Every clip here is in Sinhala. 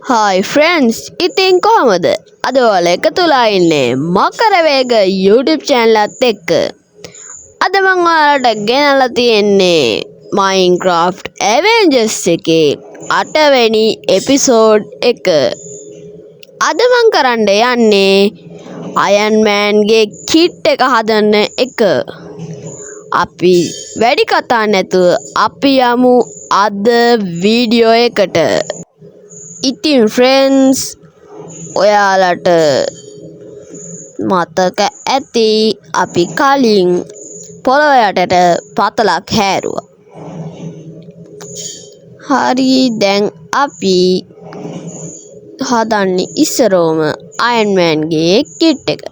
හායි ෆ්‍රෙන්ඩ්ස්, ඉතින් කොහොමද? අද ඔයාලා එකතු වෙලා ඉන්නේ මකරවේග YouTube channel එකත් එක්ක. අද මං ඔයාලට ගෙනල්ලා තියෙන්නේ Minecraft Avengers එකේ 8 වෙනි එපිසෝඩ් එක. අද මං කරන්න යන්නේ අයන් මෑන්ගේ කිට් එක හදන්න එක. අපි වැඩි කතා නැතුව අපි යමු අද වීඩියෝ එකට. ඉතින් ෆ්‍රෙන්ඩ්ස්, ඔයාලට මතක ඇති අපි කලින් පොළොව යටට පතලක් හෑරුවා. හරි, දැන් අපි හදන්නේ ඉස්සරෝම අයන් මෑන්ගේ කිට් එක.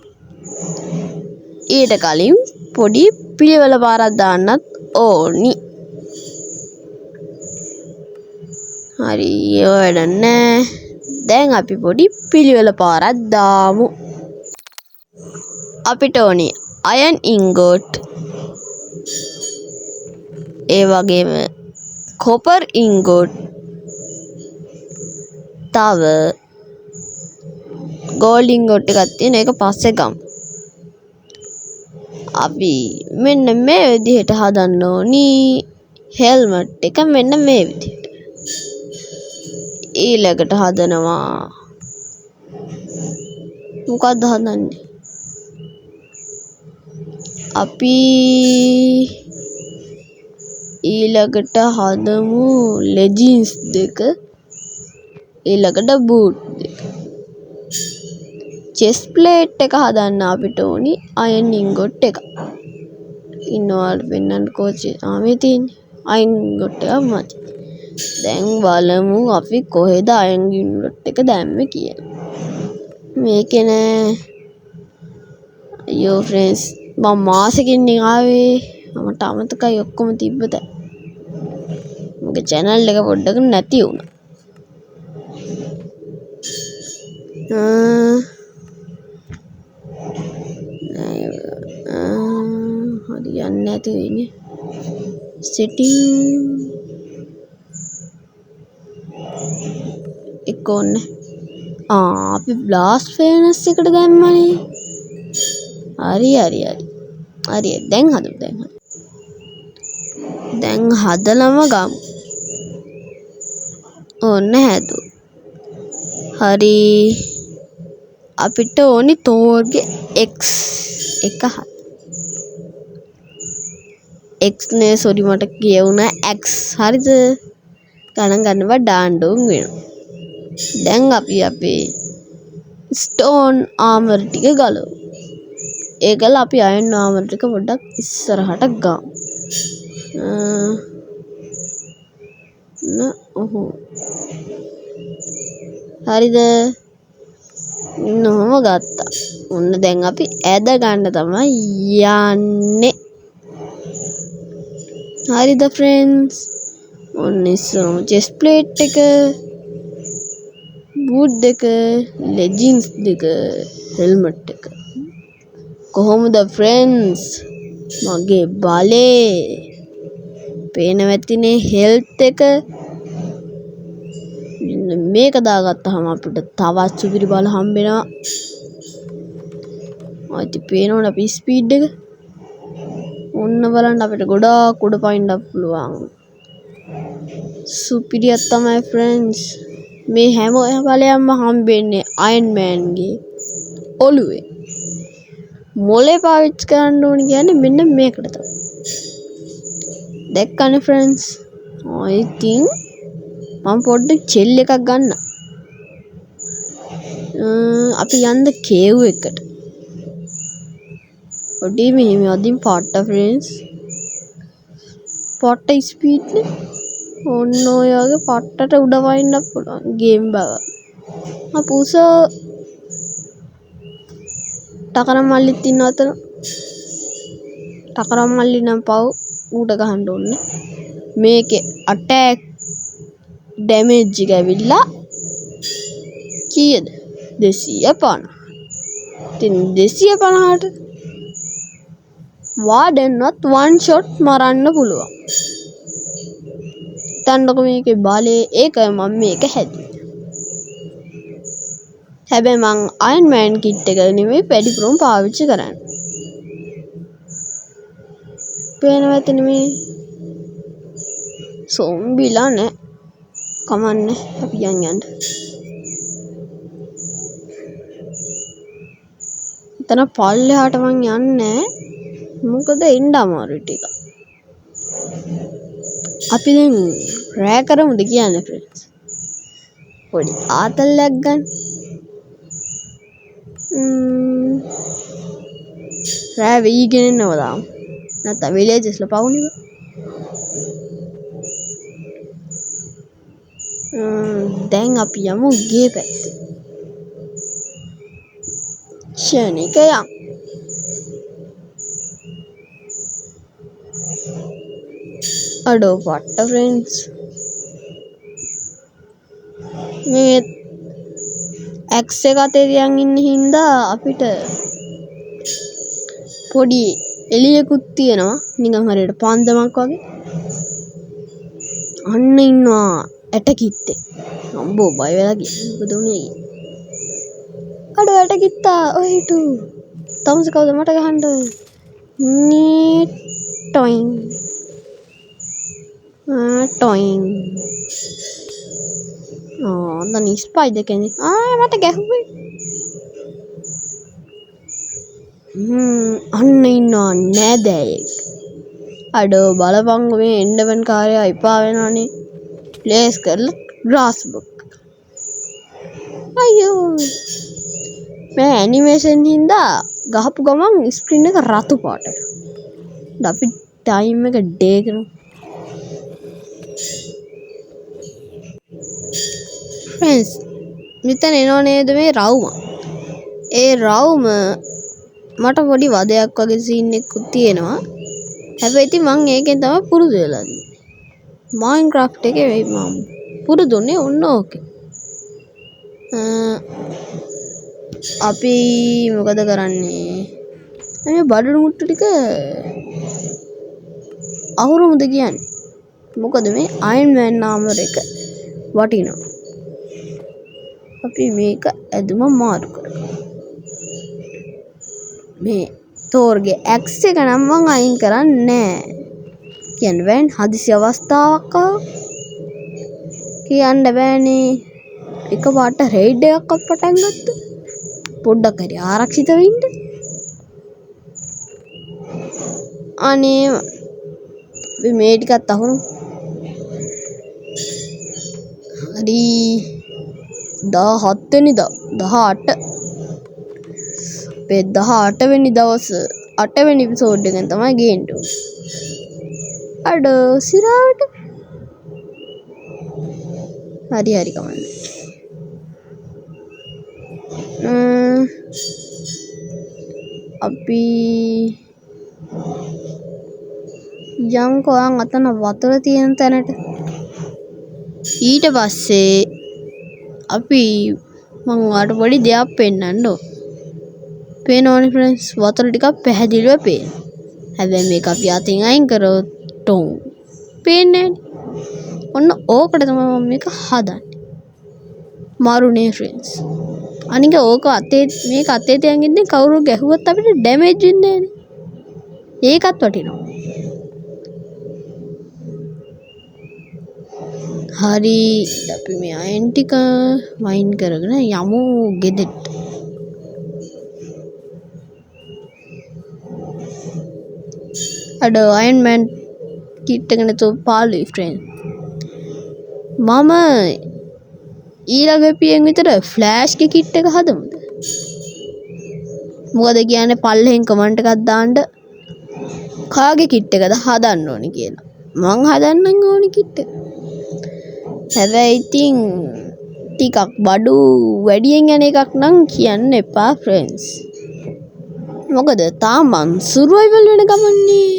ඊට කලින් පොඩි පිළිවෙල පාරක් දාන්නත් ඕනි. හරි, ඒව වැඩක් නෑ. දැන් අපි පොඩි පිළිවෙල පාරක් දාමු. අපිට ඕනි අයන් ඉංගොට්, ඒ වගේම කොපර් ඉංගොට්, තව ගෝල්ඩ් ඉංගොට් එකක් තියෙන එක පස්සේ ගමු. අපි මෙන්න මේ විදිහට හදන්න ඕනි හෙල්මට් එක, මෙන්න මේ විදිහට. ඊළඟට හදනවා, මොකක්ද හදන්නේ? අපි ඊළඟට හදමු ලෙගින්ස් දෙක, ඊළඟට බූට් දෙක. චෙස් ප්ලේට් එක හදන්න අපිට ඕනි අයන් ඉංගොට් එකක්. ඉන්න ඔයාලට පෙන්නන්නකෝ. ආ, මේ තියෙන්නේ අයන් ඉංගොට් එකක් මදි. දැන් බලමු අපි කොහෙද අයන් ඉංගොට් එක දැම්මේ කියලා. මේකේ නෑ. අයියෝ ෆ්‍රෙන්ඩ්ස්, මං මාසෙකින් නේ ආවේ. මට අමතකයි ඔක්කොම තිබ්බ තැන්. මගේ චැනල් එක පොඩ්ඩක් නැති වුණා. හරි, යන්නේ නැති වෙන්නේ. සෙටින් එක ඕනේ. ආ, අපි බ්ලාස්ට් ෆර්නස් එකට දැම්මනේ. හරි හරි හරි. හරි, දැන් හදමු, දැන් හදමු. දැන් හදලම ගමු. ඔන්න හැදුවා. හරි, අපිට ඕනි තෝර්ගේ X එක හද. X නේ, සොරි, මට කියවුණා X. හරිද? ගණන් ගන්න බෑ, ඩාන් ඩෝන් වෙනවා. දැන් අපි අපේ ස්ටෝන් ආමර් ටික ගලවමු. ඒකල අපි අයන් ආමර් ටික පොඩ්ඩක් ඉස්සරහට ගමු. න ඔහොම. හරිද? ඔන්න ඔහොම ගත්තා. ඔන්න දැන් අපි ඇද ගන්න තමයි යන්නේ. හරිද ෆ්‍රෙන්ඩ්ස්? ඔන්න ඉස්සරම චෙස්ට් ප්ලේට් එක, බූට් දෙක, ලෙගින්ස් දෙක, හෙල්මට් එක. කොහොමද ෆ්‍රෙන්ඩ්ස් මගේ බලේ? පේනව ඇතිනේ හෙල්ත් එක. මෙන්න මේක දාගත්තාම අපිට තවත් සුපිරි බල හම්බෙනවා. ආ, ඉතින් පේනවනේ අපේ ස්පීඩ් එක. ඔන්න බලන්න, අපිට ගොඩාක් උඩ පනින්නත් පුළුවන්. සුපිරියක් තමයි ෆ්‍රෙන්ඩ්ස්. මේ හැම බලයක්ම හම්බෙන්නේ අයන් මෑන්ගේ ඔළුවේ. මොලේ පාවිච්චි කරන්න ඕනි කියන්නේ මෙන්න මේකට තමයි. දැක්කනේ ෆ්‍රෙන්ඩ්ස්. ආ, ඉතින් මම පොඩ්ඩක් චෙල් එකක් ගන්න. අපි යන්න කේව් එකට. පොඩි මෙහෙම අදින් පට්ට ෆ්‍රෙන්ඩ්ස්. පට්ට ස්පීඩ් නේ. ඔන්න ඔය වගේ පට්ටට උඩ වයින්නත් පුළුවන් ගේම් බව. අපුසෝ ටකරම් මල්ලිත් ඉන්නවා අතන. ටකරම් මල්ලි නම් පව්, ඌට ගහන්න ඕනේ. මේකේ අටැක් ඩැමේජ් එක ඇවිල්ලා කීයද? 250. ඉතින් 250ට වාඩන්වත් වන් ෂොට් මරන්න පුළුවන්. හිතන්නකො මේකේ බලේ. ඒකයි මම මේක හැදුවේ. හැබැයි මං අයන් මෑන් කිට් එක නෙමෙයි වැඩිපුරම පාවිච්චි කරන්නේ. පේනවා ඇතිනේ මේ සොම්බිලා නෑ. කමන්නේ අපි යන් යන්න. එතන පල්ලෙහාට මං යන්නේ මොකද එන්න අමාරුයි ටිකක්. අපි දැන් රෑ කරමුද කියන්නේ ෆ්‍රෙන්ඩ්ස්? පොඩි ආතල්ලයක් ගන්න. රෑ වෙයිගෙන එනවා තාම. නැත්තම් විලේජස්ලා පවුනේ බං. දැන් අපි යමු ගේ පැත්තේ. ක්ෂණික යම්. අඩෝ පට්ට ෆ්‍රෙන්ඩ්ස්. මේ ඇක්ස් එක අතේ තියන් ඉන්න හින්දා අපිට පොඩි එළියකුත් තියෙනවා නිකන් හරියට පන්දමක් වගේ. අන්න ඉන්නවා ඇටකිත්තේ. අම්බෝ බය වෙලා ගියා. මොකද උනේ අයියේ? අඩෝ ඇටකිත්තා ඔය හිටු. තමුසේ කවුද මට ගහන්න? නී ටොයින්. ටොයින්. දැන් ස්පයිඩර් කෙනෙක්. මට ගැහුවේ. අන්න ඉන්නවා නෑදෑයෙක්. අඩෝ බලපංගු මේ එන්ඩර්මන් කාර්යය එපා වෙනවනේ. ප්ලේස් කරලා ග්‍රාස් බ්ලොක්. අයියෝ මේ ඇනිමේෂන් හින්දා ගහපු ගමන් ස්ක්‍රීන් එක රතු පාට වෙනවා. අපි ටයිම් එක ඩේ කරමු. ෆ්‍රෙන්ඩ්ස් මෙතන එනව නේද මේ රවුම. ඒ රවුම මට පොඩි වදයක් වගේ සීන් එකකුත් තියෙනවා. හැබැයි ඉතින් මං ඒකෙන් තමයි පුරුදු වෙලා තියෙන්නේ. මයින්ක්‍රාෆ්ට් එකේ මං පුරුදුනේ ඔන්න ඕකේ. අපි මොකද කරන්නේ? මේ බඩු මුට්ටු ටික අහුරුමුද කියන්නේ? මොකද මේ අයන් මෑන් ආමර් එක වටිනවා. අපි මේක ඇදුම මාරු කරගමු. මේ තෝර්ගේ ඇක්ස් එක නම් මං අයින් කරන්නේ නෑ. කියන්න බෑනේ හදිසි අවස්ථාවක් ආව. කියන්න බෑනේ. එකපාරට රෙයිඩ් එකක්වත් පටන් ගත්තොත් පොඩ්ඩක් හරි ආරක්ෂිත වෙන්න. අනේ අපි මේ ටිකත් අහුරමු. හරි 17 වෙනිදා 18 අපේ 18 වෙනි දවස 8 වෙනි එපිසෝඩ් එකෙන් තමයි ගේන්න ඕනේ. අඩෝ සිරාවට. හරි හරි කමන්නේ. අපි යන්කෝ අන් අතන වතුර තියෙන තැනට. ඊට පස්සේ අපි මං ඔයාලට පොඩි දෙයක් පෙන්නන්න ඕන. පේනවනේ ෆ්‍රෙන්ඩ්ස් වතුර ටිකක් පැහැදිලිව පේනවා. හැබැයි මේක අපි අතින් අයින් කරොත් ටොං පේන්නේ නෑනේ. ඔන්න ඕකට තමයි මම මේක හදන්නේ. මරුනේ ෆ්‍රෙන්ඩ්ස්. අනික ඕක අතේ මේක අතේ තියන් ඉඳන් කවුරු ගැහුවත් අපිට ඩැමේජ් වෙන්නේ නෑනේ. ඒකත් වටිනවා. හරි අපි මේ අයන් ටික මයින් කරගෙන යමු ගෙදරට. අඩෝ අයන් මෑන් කිට් එක නැතුව පාළුයි ෆ්‍රෙන්ඩ්. මම ඊළඟ එපියෙන් විතර ෆ්ලෑෂ් ගේ කිට් එක හදමුද? මොකද කියන්නේ පල්ලෙහෙන් කමෙන්ට් එකක් දාන්න කාගේ කිට් එකද හදන්න ඕනි කියලා. මං හදන්නම් ඕනි කිට් එක. හැබැයි ඉතින් ටිකක් බඩු වැඩියෙන් යන එකක් නම් කියන්න එපා ෆ්‍රෙන්ඩ්ස්. මොකද තාම මං සර්වයිවල් වෙන ගමන්නේ.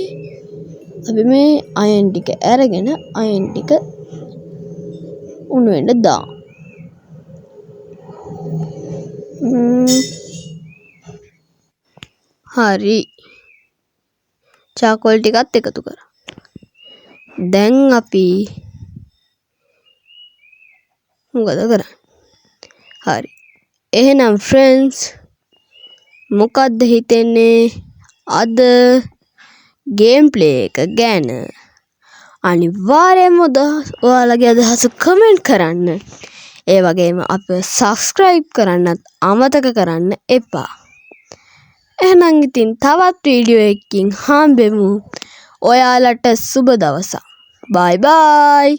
අපි මේ අයන් ටික අරගෙන අයන් ටික උණු වෙන්න දාමු. හරි චාකෝල් ටිකත් එකතු කරා. දැන් අපි මොකද කරන්නේ? හරි එහෙනම් ෆ්‍රෙන්ඩ්ස්, මොකද්ද හිතෙන්නේ අද ගේම් ප්ලේ එක ගැන? අනිවාර්යයෙන්ම ඔයාලගේ අදහස කමෙන්ට් කරන්න. ඒ වගේම අපිව සබ්ස්ක්‍රයිබ් කරන්නත් අමතක කරන්න එපා. එහෙනම් ඉතින් තවත් වීඩියෝ එකකින් හම්බෙමු. ඔයාලට සුබ දවසක්. බයි බයි.